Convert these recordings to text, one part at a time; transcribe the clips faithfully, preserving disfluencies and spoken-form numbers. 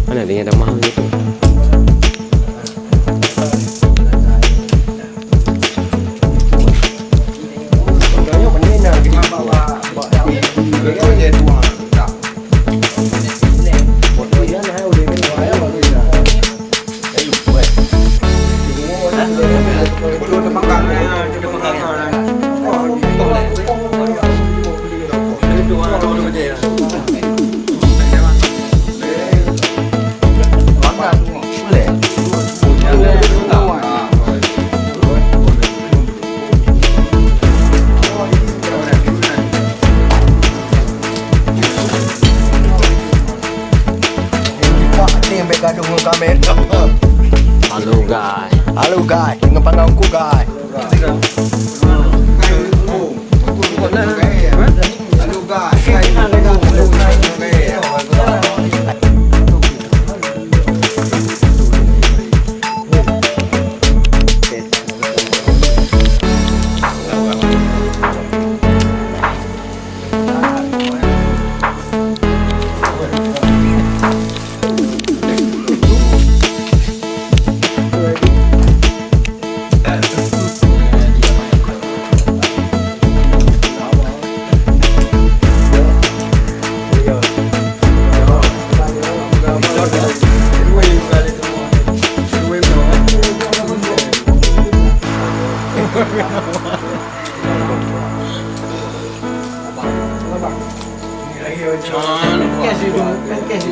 Mana dia ada mahal gitu? Halo guys. Halo guys, dengan panggil aku guys.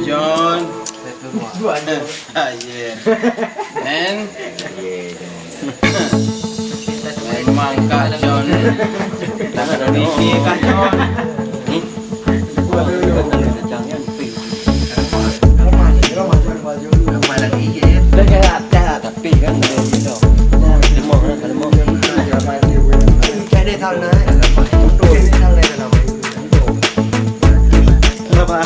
John. John. Ayen. Memang Kak John. Tak ada mikir Kak John. Tapi kan ada gitu. Lemah, lemah. Jadi tahun lain. Jadi tahun lain dalam. Kenapa?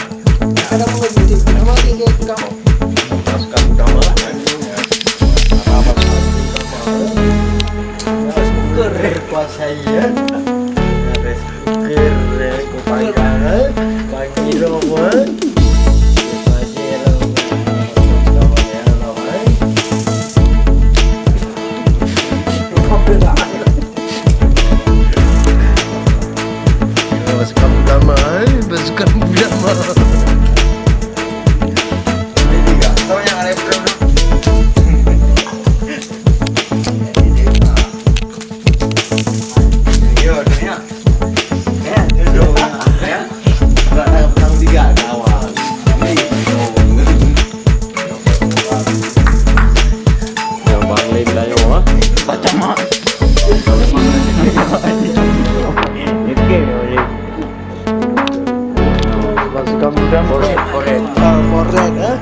Ada apa lagi? Kenapa tinggal kamu? Pasukan utama. Pasukan utama. Kuasa iya. Kere, kupayah, pagi roman. Pagi roman. Pasukan utama, eh? Pasukan utama. Ini tiga. Tahu yang ada. Yo, dunia. Ya, duduk, ya. Orang dah petang tiga kawan. Yang Bang Lim dah nyoe, ah. Macam mak. Oke, Bang Lim. Pasukan muda. Korek, korek. Ah, korek, eh.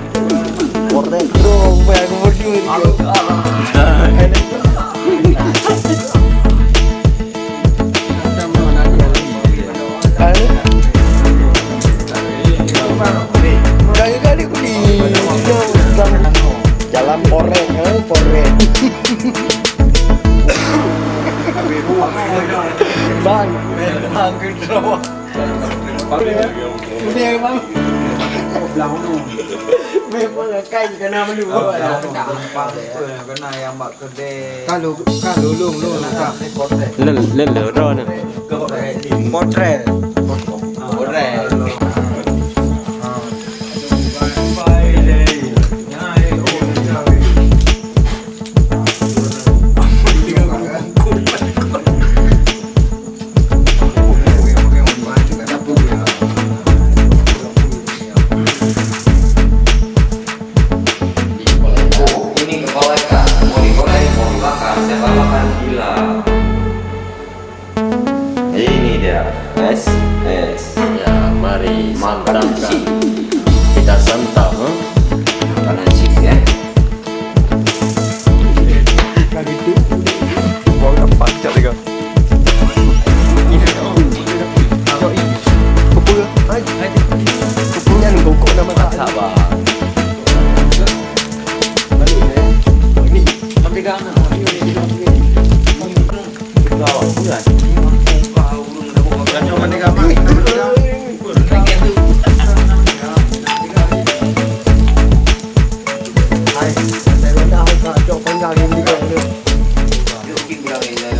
Korek, bro, apa yang aku berdua ni? Aduh, ah. Kali-kali aku di jalan korek, eh, korek. Bang, bang, bang. Udah, bang. Memang kai kena malu. Kena yang bak kedai. Kalau, kalau long, long nak. Lel, lel, lel, dah ni. Potret. Potret. Ini kepala ikan, mau digoreng, mau dibakar, siapa makan gila. Ini dia, es, es. Ya, mari santap. Kita santap, ha? Makanan sih, ya. Kali itu, bau dapat cak dia. Apa? Hai. Apa yang kau kau nama tak? Sabar. Balik, eh. Ni, sampai dah nak. Kau bukan. Kau bukan. Kau bukan. Yuk, bikin bilang ini.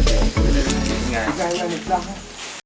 Ingat.